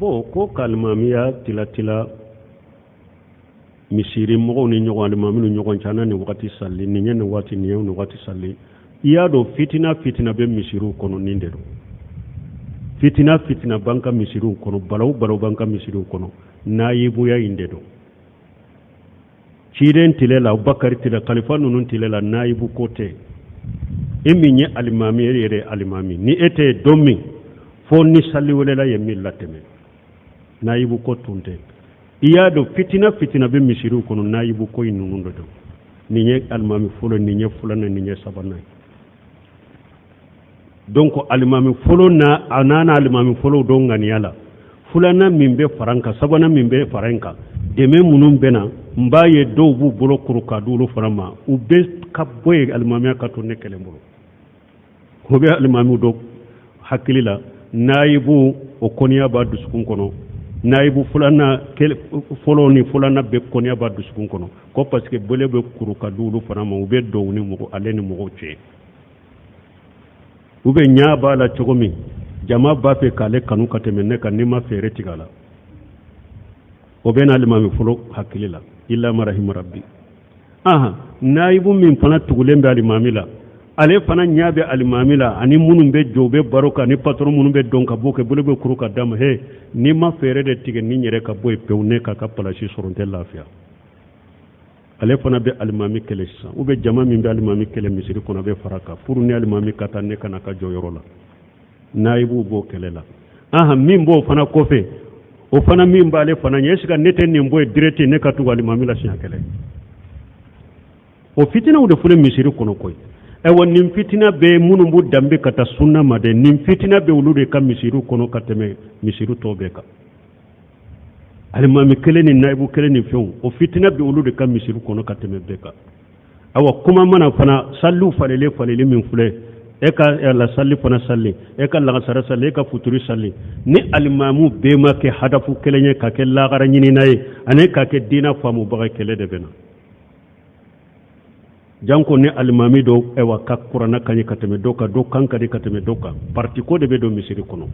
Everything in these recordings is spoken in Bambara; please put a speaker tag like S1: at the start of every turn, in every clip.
S1: Bon, ko k'alimamiya tilatila misiri mɔgɔw ni ɲɔgɔn, alimami ni ɲɔgɔn cɛ, an na nin wagati sali, nin ye nin waati, nin ye nin waati sali. I y'a dɔn, fitina fitina bɛ misiriw kɔnɔ, nin de don. Fitina fitina b'an ka misiriw kɔnɔ, balawu balawu b'an ka misiriw kɔnɔ, nayibuya in de don. Ciden tile la, Abubakari tile, kalifa ninnu tile la, nayibu ko tɛ. E min ye alimami, e yɛrɛ ye alimami, ni e tɛ yen don min, fo ni sali welela ye min latɛmɛ, nayibu ko tun tɛ. I y'a dɔn, fitina fitina bɛ misiriw kɔnɔ, nayibu ko in ninnu de don. Nin ye alimami fɔlɔ, nin ye filanan, nin ye sabanan ye. Donc alimami fɔlɔ na, a n'a alimami fɔlɔw dɔn ŋaniya la, filanan min bɛ fara n kan, sabanan min bɛ fara n kan, dɛmɛ minnu bɛ na, n b'a ye dɔw b'u bolo kuru ka di olu fana ma, u bɛ ka bɔ yen, alimamiya ka to ne kelen bolo. O bɛ alimamiw dɔ hakili la, nayibu o kɔniya b'a dusukun kɔnɔ, nayibu filanan fɔlɔ ni filanan bɛ kɔniya b'a dusukun kɔnɔ, ko parce que bolo bɛ kuru ka di olu fana ma, u bɛ don u ni mɔgɔ, ale ni mɔgɔw cɛ. U bɛ ɲa b'a la cogo min, jama b'a fɛ k'ale kanu ka tɛmɛ ne kan, n'i ma fɛɛrɛ tigɛ a la, o bɛ na alimami fɔlɔ hakili la, illa ma rahima rabbi. Ahan, nayibu min fana tugulen bɛ alimami la, ale fana ɲɛ bɛ alimami la, ani minnu bɛ jɔ, u bɛ baro kan, ni patron minnu bɛ dɔn ka bɔ kɛ, bolo bɛ kuru ka d'a ma. He, n'i ma fɛɛrɛ de tigɛ ni yɛrɛ ka bɔ yen pewu, ne k'a ka palasi sɔrɔ, n tɛ lafiya. Ale fana bɛ alimami kɛlɛ sisan, u bɛ jama min bɛ alimami kɛlɛ misiri kɔnɔ, a bɛ fara kan pour ni alimami ka taa, ne kana ka jɔyɔrɔ la. Nayibuw b'o kɛlɛ la. Ahan, min b'o fana kɔfɛ, o fana min b'ale fana ɲɛ, est-ce que ne tɛ nin bɔ yen direct, ne ka tugu alimami la siɲɛ kelen? O fitinaw de filɛ misiri kɔnɔ koyi. Ayiwa, nin fitina bɛ minnu b'u danbe ka taa sunna ma dɛ, nin fitina bɛ olu de ka misiri kɔnɔ ka tɛmɛ misiri tɔw bɛɛ kan. Alimami kelen ni nayibu kelen ni fɛnw, o fitina bɛ olu de ka misiri kɔnɔ ka tɛmɛ bɛɛ kan. Awa, kuma mana fana, saliw falelen faleli min filɛ, e ka la sali fana sali, e ka lagasara sali, e ka futuri sali, ni alimamu bɛɛ ma kɛ hadafu kelen ye, ka kɛ lagara ɲinina ye ani ka kɛ diina faamubaga, kɛlɛ de bɛ na. Janko ni alimami dɔ, ayiwa, ka kuranna ka ɲi ka tɛmɛ dɔ kan, dɔ kan ka di ka tɛmɛ dɔ kan, parti ko de bɛ don misiri kɔnɔ.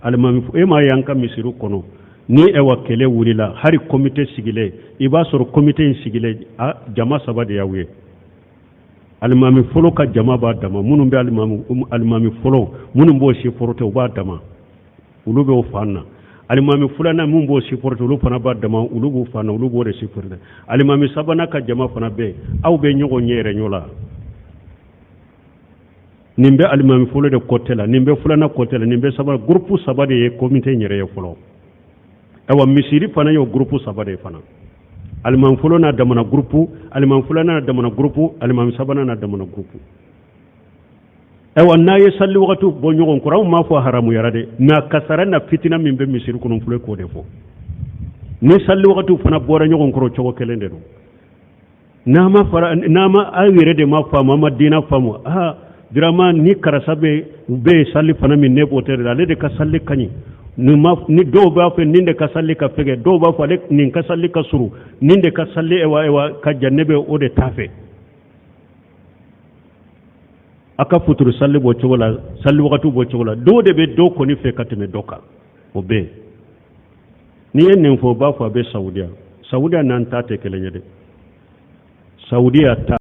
S1: Alimami, e m'a ye an ka misiri kɔnɔ, ni ayiwa kɛlɛ wulila, hali komite sigilen, i b'a sɔrɔ komite in sigilen, a jama saba de y'aw ye. Alimami fɔlɔ ka jama b'a dama, minnu bɛ alimami fɔlɔ, minnu b'o supporter, u b'a dama, olu b'o fan na. Alimami filanan min b'o supporter, olu fana b'a dama, olu b'o fan na, olu b'o de supporter. Alimami sabanan ka jama fana bɛ yen. Aw bɛ ɲɔgɔn ɲɛ yɛrɛ ɲɔ la. Nin bɛ alimami fɔlɔ de côté la, nin bɛ filanan côté la, nin bɛ sabanan. Groupe saba de ye komite in yɛrɛ ye fɔlɔ. Ayiwa, misiri fana y'o groupe saba de ye fana. Alimami fɔlɔ n'a damana groupe, alimami filanan n'a damana groupe, alimami sabanan n'a damana groupe. Ayiwa, n'a ye sali wagatiw bɔ ɲɔgɔn kɔrɔ, anw m'a fɔ haramuyara dɛ, mais kasara na fitina min bɛ misiri kɔnɔ filɛ, k'o de fɔ. Ni sali wagatiw fana bɔra ɲɔgɔn kɔrɔ, cogo kelen de don. N'a ma fara, n'a ma, aw yɛrɛ de ma faamu, an ma diina faamu. Aa, vraiment, ni karisa bɛ u bɛ yen, sali fana min ne b'o tɛ dɛ, ale de ka sali ka ɲi. Nin ma ni dɔw b'a fɛ nin de ka sali ka fɛgɛ, dɔw b'a fɔ ale nin ka sali ka surun, nin de ka sali, ayiwa ayiwa, ka jan, ne bɛ o de t'a fɛ. A ka futuru sali b'o cogo la, sali wagatiw b'o cogo la, dɔw de bɛ dɔw kɔni fɛ ka tɛmɛ dɔ kan, o bɛ yen. N'i ye nin fɔ, u b'a fɔ a bɛ Sawudiya. Sawudiya n'an ta tɛ kelen ye dɛ, Sawudiya ta.